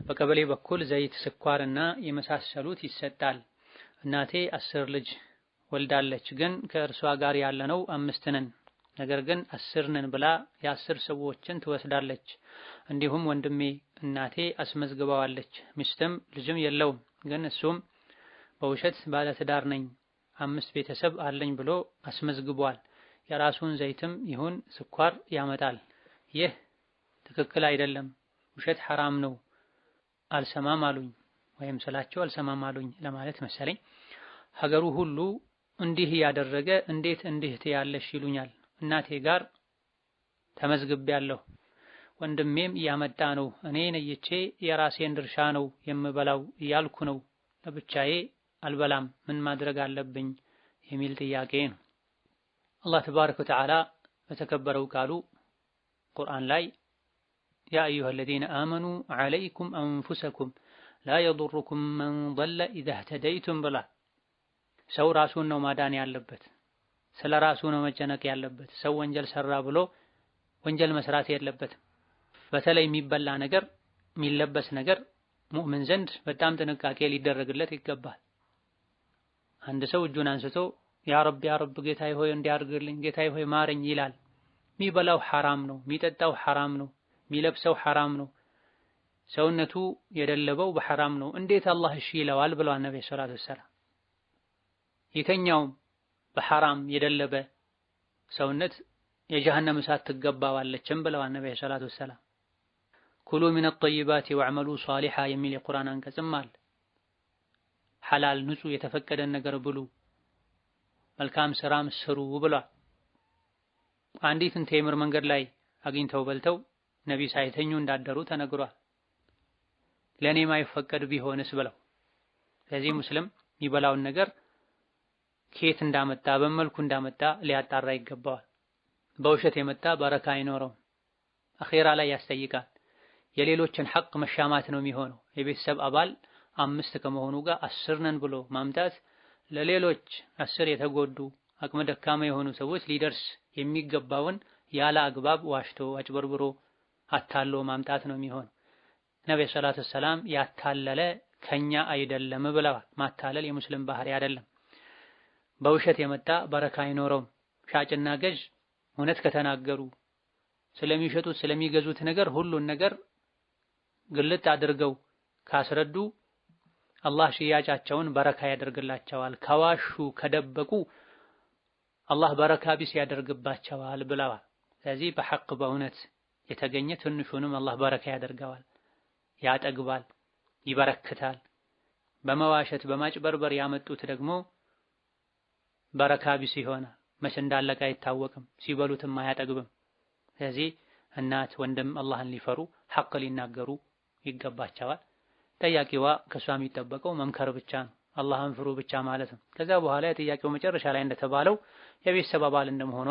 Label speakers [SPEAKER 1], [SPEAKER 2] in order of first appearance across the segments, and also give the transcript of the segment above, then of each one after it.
[SPEAKER 1] በቀበሌ በኩል ዘይት፣ ስኳርና የመሳሰሉት ይሰጣል። እናቴ 10 ልጅ ወልዳለች፣ ግን ከእርሷ ጋር ያለነው 5 ነን። ነገር ግን 10 ነን ብላ የ10 ሰዎችን ትወስዳለች። እንዲሁም ወንድሜ እናቴ አስመዝግባዋለች። ሚስትም ልጅም የለውም፣ ግን እሱም በውሸት ባለትዳር ነኝ 5 ቤተሰብ አለኝ ብሎ አስመዝግቧል። የራሱን ዘይትም ይሁን ስኳር ያመጣል። ይህ ትክክል አይደለም፣ ውሸት ሐራም ነው። አልሰማም አሉኝ ወይም ስላቸው አልሰማም አሉኝ ለማለት መሰለኝ። ሀገሩ ሁሉ እንዲህ ያደረገ እንዴት እንዲህ ትያለሽ ይሉኛል። እናቴ ጋር ተመዝግቤያለሁ፣ ወንድሜም እያመጣ ነው። እኔ ነይቼ የራሴን ድርሻ ነው የምበላው እያልኩ ነው። ለብቻዬ አልበላም። ምን ማድረግ አለብኝ የሚል ጥያቄ ነው። አላህ ተባረከ ወተዓላ በተከበረው ቃሉ ቁርአን ላይ ያ አዩሃ الذين آمنوا عليكم أنفسكم لا يضركم من ضل إذا اهتديتم ብሏል። ሰው ራሱን ነው ማዳን ያለበት፣ ስለ ራሱ ነው መጨነቅ ያለበት። ሰው ወንጀል ሰራ ብሎ ወንጀል መስራት የለበትም። በተለይ የሚበላ ነገር የሚለበስ ነገር ሙእምን ዘንድ በጣም ጥንቃቄ ሊደረግለት ይገባል። አንድ ሰው እጁን አንስቶ ያ ረብ ያ ረብ ጌታዬ ሆይ እንዲያርግልኝ ጌታዬ ሆይ ማረኝ ይላል። የሚበላው ሐራም ነው፣ የሚጠጣው ሐራም ነው፣ የሚለብሰው ሐራም ነው፣ ሰውነቱ የደለበው በሐራም ነው። እንዴት አላህ እሺ ይለዋል ብለዋል ነብዩ ሰለላሁ ዐለይሂ ወሰለም። የተኛውም በሐራም የደለበ ሰውነት የጀሃነም እሳት ትገባዋለችም ብለዋል ነብዩ ሰለላሁ ዐለይሂ ወሰለም። ኩሉ ሚነ ጠይባት ወዕመሉ ሷሊሃ የሚል የቁርአን አንቀጽም አለ። ሐላል ንጹህ የተፈቀደን ነገር ብሉ መልካም ስራም ስሩ ብሏል። አንዲትን ቴምር መንገድ ላይ አግኝተው በልተው ነቢ ሳይተኙ እንዳደሩ ተነግሯል። ለኔ ማይፈቀድ ቢሆንስ ብለው። ስለዚህ ሙስሊም የሚበላውን ነገር ከየት እንዳመጣ በመልኩ እንዳመጣ ሊያጣራ ይገባዋል። በውሸት የመጣ በረካ አይኖረውም፣ አኼራ ላይ ያስጠይቃል። የሌሎችን ሐቅ መሻማት ነው የሚሆነው። የቤተሰብ አባል 5 ከመሆኑ ጋር 10 ነን ብሎ ማምጣት ለሌሎች 10 የተጎዱ አቅመ ደካማ የሆኑ ሰዎች ሊደርስ የሚገባውን ያለ አግባብ ዋሽቶ አጭበርብሮ አታሎ ማምጣት ነው የሚሆነው። ነብዩ ሰለላሁ ዐለይሂ ወሰለም ያታለለ ከኛ አይደለም ብለዋል። ማታለል የሙስሊም ባህሪ አይደለም። በውሸት የመጣ በረካ አይኖረውም። ሻጭና ገዥ እውነት ከተናገሩ ስለሚሸጡት ስለሚገዙት ነገር ሁሉን ነገር ግልጥ አድርገው ካስረዱ አላህ ሽያጫቸውን በረካ ያደርግላቸዋል። ከዋሹ ከደበቁ አላህ በረካ ቢስ ያደርግባቸዋል ብለዋል። ስለዚህ በሐቅ በእውነት የተገኘ ትንሹንም አላህ በረካ ያደርገዋል፣ ያጠግባል፣ ይበረክታል። በመዋሸት በማጭበርበር ያመጡት ደግሞ በረካ ቢስ ይሆናል። መቼ እንዳለቀ አይታወቅም፣ ሲበሉትም አያጠግብም። ስለዚህ እናት ወንድም አላህን ሊፈሩ ሐቅ ሊናገሩ ይገባቸዋል። ጠያቂዋ ከሷ የሚጠበቀው መምከር ብቻ ነው፣ አላህን ፍሩ ብቻ ማለት ነው። ከዛ በኋላ የጥያቄው መጨረሻ ላይ እንደተባለው የቤተሰብ አባል እንደመሆኗ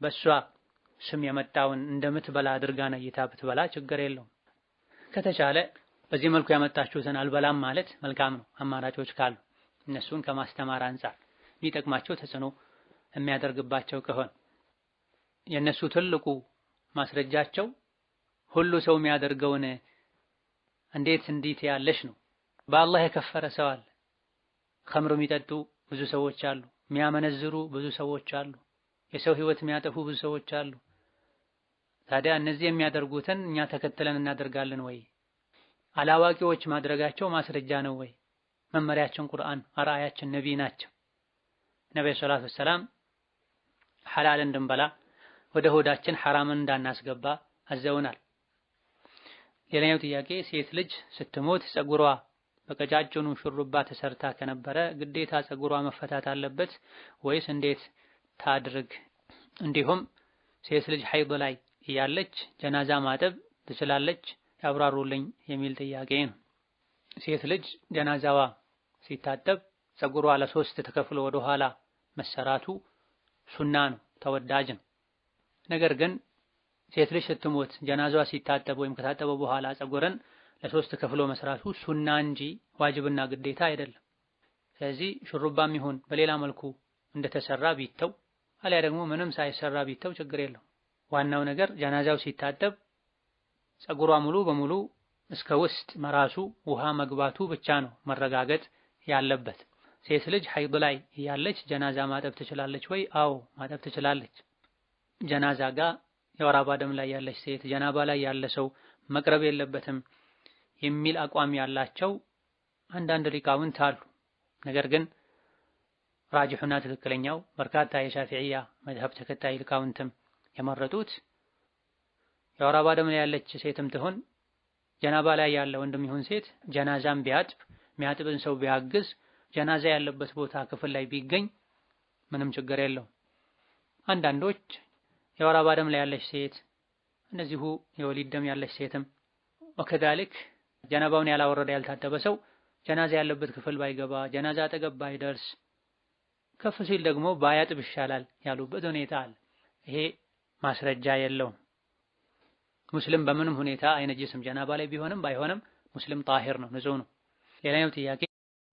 [SPEAKER 1] በሷ ስም የመጣውን እንደምትበላ አድርጋ ነይታ ብትበላ ችግር የለውም። ከተቻለ በዚህ መልኩ ያመጣችሁትን አልበላም ማለት መልካም ነው። አማራጮች ካሉ እነሱን ከማስተማር አንፃር የሚጠቅማቸው ተጽዕኖ የሚያደርግባቸው ከሆነ የነሱ ትልቁ ማስረጃቸው ሁሉ ሰው የሚያደርገውን እንዴት እንዲት ያለሽ ነው። በአላህ የከፈረ ሰው አለ። ኸምር የሚጠጡ ብዙ ሰዎች አሉ። የሚያመነዝሩ ብዙ ሰዎች አሉ። የሰው ህይወት የሚያጠፉ ብዙ ሰዎች አሉ። ታዲያ እነዚህ የሚያደርጉትን እኛ ተከትለን እናደርጋለን ወይ? አላዋቂዎች ማድረጋቸው ማስረጃ ነው ወይ? መመሪያችን ቁርአን፣ አርአያችን ነቢ ናቸው። ነብዩ ሰለላሁ ዐለይሂ ወሰለም ሐላል እንድንበላ ወደ ሆዳችን ሐራምን እንዳናስገባ አዘውናል። ሌላኛው ጥያቄ ሴት ልጅ ስትሞት ፀጉሯ በቀጫጭኑ ሹሩባ ተሰርታ ከነበረ ግዴታ ፀጉሯ መፈታት አለበት ወይስ እንዴት ታድርግ? እንዲሁም ሴት ልጅ ሐይድ ላይ እያለች ጀናዛ ማጠብ ትችላለች? ያብራሩልኝ የሚል ጥያቄ ነው። ሴት ልጅ ጀናዛዋ ሲታጠብ ፀጉሯ ለሶስት ተከፍሎ ወደ ኋላ መሰራቱ ሱና ነው፣ ተወዳጅ ነው። ነገር ግን ሴት ልጅ ስትሞት ጀናዛዋ ሲታጠብ ወይም ከታጠበ በኋላ ፀጉርን ለሶስት ከፍሎ መስራቱ ሱና እንጂ ዋጅብና ግዴታ አይደለም። ስለዚህ ሹሩባም ይሁን በሌላ መልኩ እንደተሰራ ቢተው አሊያ ደግሞ ምንም ሳይሰራ ቢተው ችግር የለው። ዋናው ነገር ጀናዛው ሲታጠብ ፀጉሯ ሙሉ በሙሉ እስከ ውስጥ መራሱ ውሃ መግባቱ ብቻ ነው መረጋገጥ ያለበት። ሴት ልጅ ሐይድ ላይ ያለች ጀናዛ ማጠብ ትችላለች ወይ? አዎ ማጠብ ትችላለች። ጀናዛ ጋር የወር አበባ ደም ላይ ያለች ሴት፣ ጀናባ ላይ ያለ ሰው መቅረብ የለበትም የሚል አቋም ያላቸው አንዳንድ ሊቃውንት አሉ። ነገር ግን ራጅሑና ትክክለኛው በርካታ የሻፊዕያ መዝሀብ ተከታይ ሊቃውንትም የመረጡት የወር አበባ ደም ላይ ያለች ሴትም ትሆን ጀናባ ላይ ያለ ወንድም ይሁን ሴት ጀናዛም ቢያጥብ የሚያጥብን ሰው ቢያግዝ ጀናዛ ያለበት ቦታ ክፍል ላይ ቢገኝ ምንም ችግር የለውም። አንዳንዶች የወር አበባ ደም ላይ ያለች ሴት እንደዚሁ የወሊድ ደም ያለች ሴትም وكذلك ጀናባውን ያላወረደ ያልታጠበ ሰው ጀናዛ ያለበት ክፍል ባይገባ ጀናዛ አጠገብ ባይደርስ ከፍ ሲል ደግሞ ባያጥብ ይሻላል ያሉበት ሁኔታ አለ። ይሄ ማስረጃ የለውም። ሙስሊም በምንም ሁኔታ አይነጅስም። ጀናባ ላይ ቢሆንም ባይሆንም ሙስሊም ጣሂር ነው፣ ንጹህ ነው። ሌላኛው ጥያቄ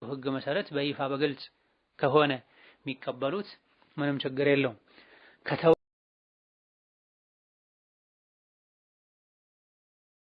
[SPEAKER 1] ህግ መሰረት በይፋ በግልጽ ከሆነ የሚቀበሉት ምንም ችግር የለውም። ከተው